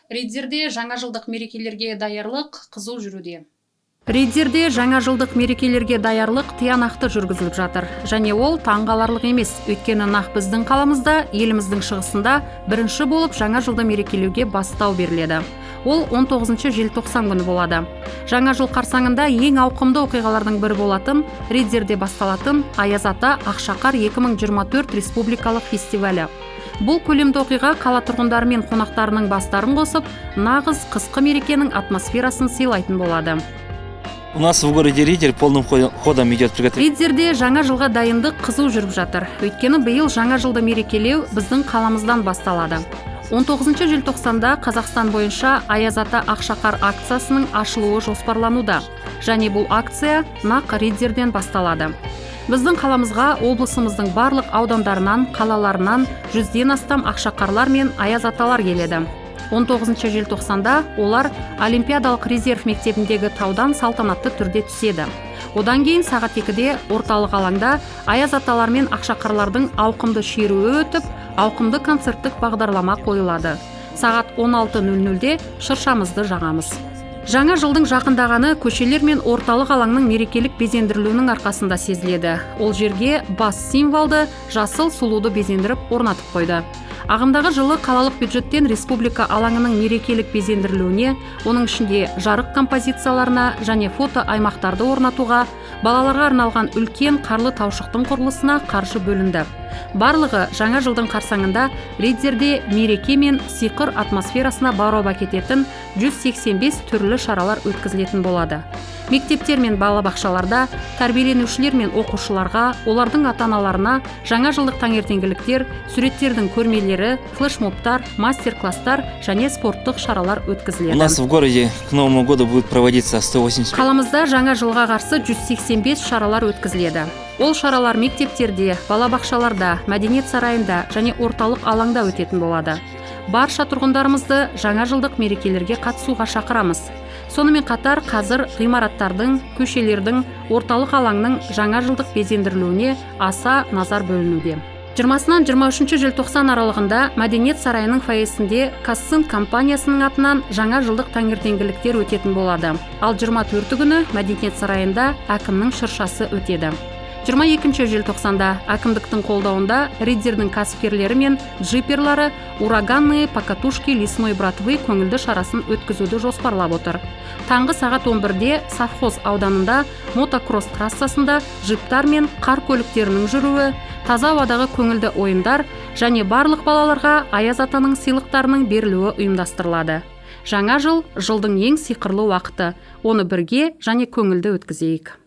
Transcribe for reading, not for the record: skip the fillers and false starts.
Риддерде жаңа жылдық мерекелерге даярлық қызу жүруде. Риддерде жаңа жылдық мерекелерге даярлық тиянақты жүргізіліп жатыр. Және ол таңғаларлық емес, өйткені нақ біздің қаламызда, еліміздің шығысында бірінші болып жаңа жылды мерекелеуге бастау беріледі. Ол 19 желтоқсан күні болады. Жаңа жыл қарсаңында ең ауқымды оқиғалардың бірі болатын Риддерде басталатын «Аяз ата Ақшақар 2024» республикалық фестивалі. Бұл көлемді оқиға қала тұрғындары мен қонақтарының бастарын қосып, нағыз қысқы мерекенің атмосферасын сыйлайтын болады. У нас в городе Риддер полным ходом идет приготовление. Риддерде жаңа жылға дайындық қызу жүріп жатыр. Өйткені биыл жаңа жылды мерекелеу біздің қаламыздан басталады. 19 желтоқсанда Қазақстан бойынша «Аяз ата Ақшақар» акциясының ашылуы жоспарлануда. Және бұл акция нақ Риддерден басталады. Біздің қаламызға облысымыздың барлық аудандарынан, қалаларынан 100-ден астам ақшақарлар мен аяз аталар келеді. 19 желтоқсанда олар Олимпиадалық резерв мектебіндегі таудан салтанатты түрде түседі. Одан кейін сағат 2-де орталық алаңда аяз аталар мен ақшақарлардың ауқымды шеруі өтіп, ауқымды концерттік бағдарлама қойылады. Сағат 16.00-де шыршамызды жағамыз. Жаңа жылдың жақындағаны көшелер мен орталық алаңның мерекелік безендірілуінің арқасында сезіледі. Ол жерге бас символды, жасыл сұлуды безендіріп орнатып қойды. Ағымдағы жылы қалалық бюджеттен республика алаңының мерекелік безендірілуіне, оның ішінде жарық композицияларына және фото аймақтарды орнатуға, балаларға арналған үлкен қарлы таушықтың құрылысына қаржы бөлінді. Барлығы жаңа жылдың қарсаңында Риддерде мереке мен сиқыр атмосферасына баурап әкететін 185 түрлі шаралар өткізілетін болады. Мектептер мен балабақшаларда тәрбиеленушілер мен оқушыларға, олардың ата аналарына жаңа жылдық таңертеңгіліктер, суреттердің көрмелері, флешмобтар, мастер класстар және спорттық шаралар өткізіледі. У нас в городе к Новому году будет проводиться 185 Қаламызда жаңа жылға қарсы 185 шаралар өткізіледі. Ол шаралар мектептерде, балабақшаларда, мәдениет сарайында және орталық алаңда өтетін болады. Барша тұрғындарымызды жаңа жылдық мерекелерге қатысуға шақырамыз. Сонымен қатар қазір ғимараттардың, көшелердің, орталық алаңның жаңа жылдық безендірілуіне аса назар бөлінуде. 20-сынан 23 желтоқсан аралығында мәдениет сарайының фойесінде Казцинк компаниясының атынан жаңа жылдық таңертеңгіліктер өтетін болады. Ал 24 күні мәдениет сарайында әкімнің шыршасы өтеді. 22 желтоқсанда әкімдіктің қолдауында Риддердің кәсіпкерлері мен джиперлары «Ураганные покатушки лесной братвы» көңілді шарасын өткізуді жоспарлап отыр. Таңғы сағат 11-де Совхоз ауданында мотокросс трассасында джиптар мен қар көліктерінің жүруі, таза ауадағы көңілді ойындар және барлық балаларға аяз атаның сыйлықтарының берілуі ұйымдастырылады. Жаңа жыл – жылдың ең сиқырлы уақыты. Оны бірге және көңілді өткізейік.